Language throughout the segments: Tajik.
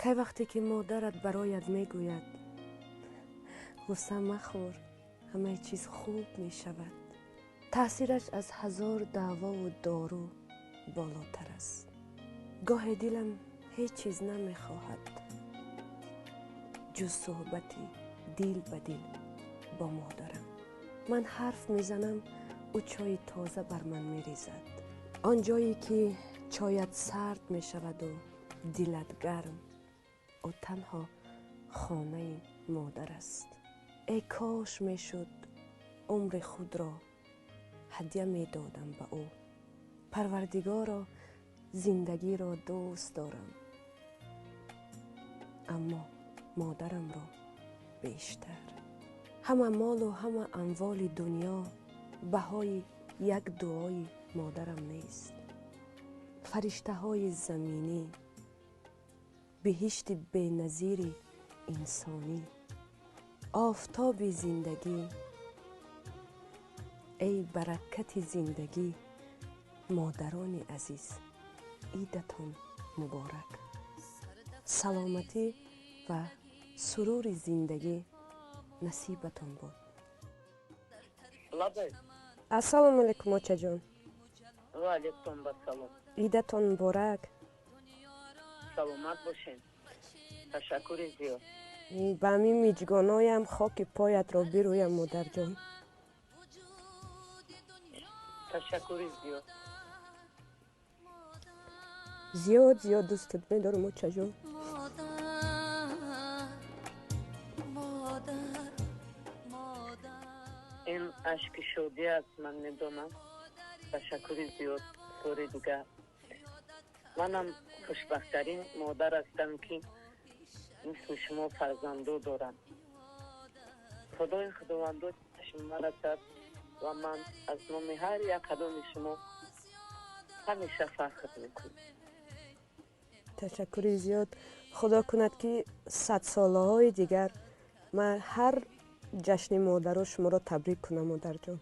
Кай вақте ки модарат бароят мегӯяд: ғусса махӯр, ҳамаи чиз хуб мешавад, таъсираш аз ҳазор даъвову дору болотар аст. Гоҳе дилам ҳеҷ чиз намехоҳад, ҷуз суҳбати дил ба дил бо модарам. Ман ҳарф мезанам, ӯ чойи тоза бар ман мерезад. Он ҷое ки чоят сард мешаваду дилат гарм, ӯ танҳо хонаи модар аст. Эй кош мешуд, умри худро ҳадя медодам ба ӯ. Парвардигоро, зиндагиро дӯст дорам, аммо модарамро бештар. Ҳама молу ҳама амволи дунё баҳои як дуои модарам нест. Фариштаҳои заминӣ, биҳишти беназири инсонӣ, офтоби зиндагӣ, эй баракати зиндагӣ, модарони азиз, идатон муборак. Саломатӣ ва сурури зиндагӣ насибатон бод. Ассалому алайкум, очаҷон. Ва алайкум ассалом. Идатон муборак. Саломат бошед. Ташаккури зиёд. Ба ҳамин миҷгоноям хоки поятро бирӯям, модарҷон. Ташаккури зиёд. Зиёд зиёд дӯстат медорам, очаҷон. Ин ашки шодӣ аст, ман медонам. Ташаккури зиёд. Бори дигар манам хушбахттарин модар ҳастам, ки мисли шумо фарзандо дорам. Худои худовандо шумо расад ва ман аз номи ҳар як кадоми шумо ҳамеша фахр мекунам. Ташаккури зиёд. Худо кунад, ки садсолаҳои дигар ман ҳар ҷашни модаро шуморо табрик кунам, модарҷон.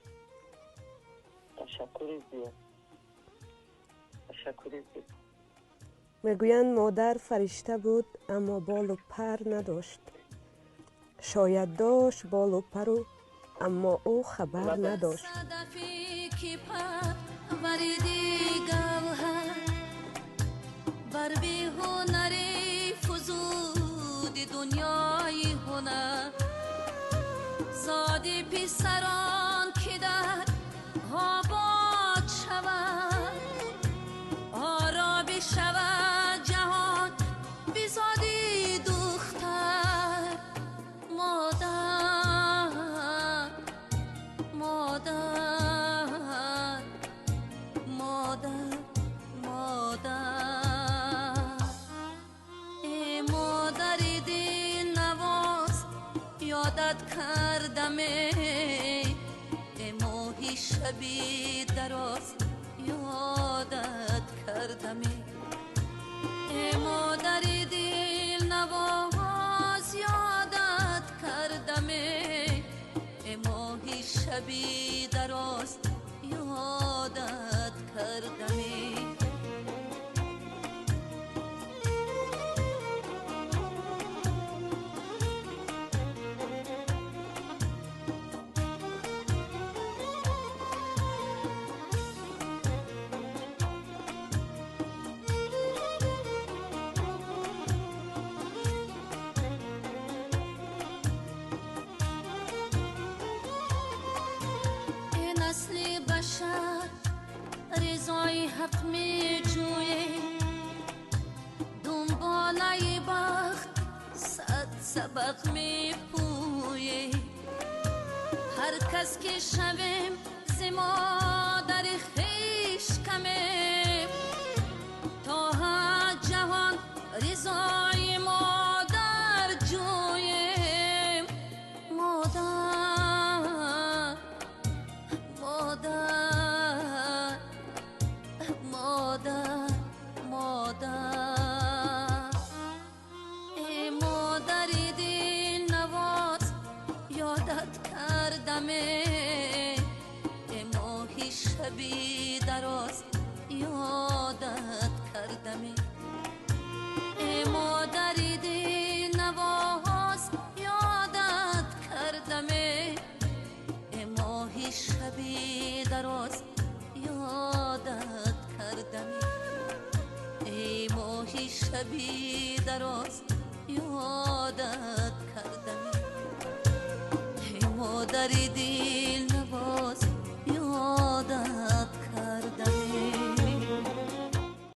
Ташаккури зиёд, ташаккури зиёд. Мегӯянд, модар фаришта буд, аммо болу пар надошт. Шояд дошт болу пару, аммо ӯ хабар надошт. Бар беҳунари фузуди дунёи ҳунар, зоди писарон, ки дар обод шавад, оро бишавад ҷаҳон бизоди духтар. Модар, модар, модар, модар, э модари дилнавоз, ёдат кардаме. Э моҳи шаби дароз, ёдат кардаме. Э модари дилнавоз, ёдат кардаме. Э моҳи шаби дароз, ёдат кардаме. Насли башар ризои ҳақ меҷӯе, дунболаи бахт сад сабақ мепӯе. Ҳар кас ки шавем, зи модари хеш камем, то ҳад ҷаҳон ризои модар ҷӯем. Модар, модар, модар, модар, э модари дилнавоз, ёдат кардаме. Э моҳи шаби дароз, ёдат кардаме. Э модари шаби дароз ёдат кардам, эй моҳи шаби дароз ёдат кардам, эй модари дил.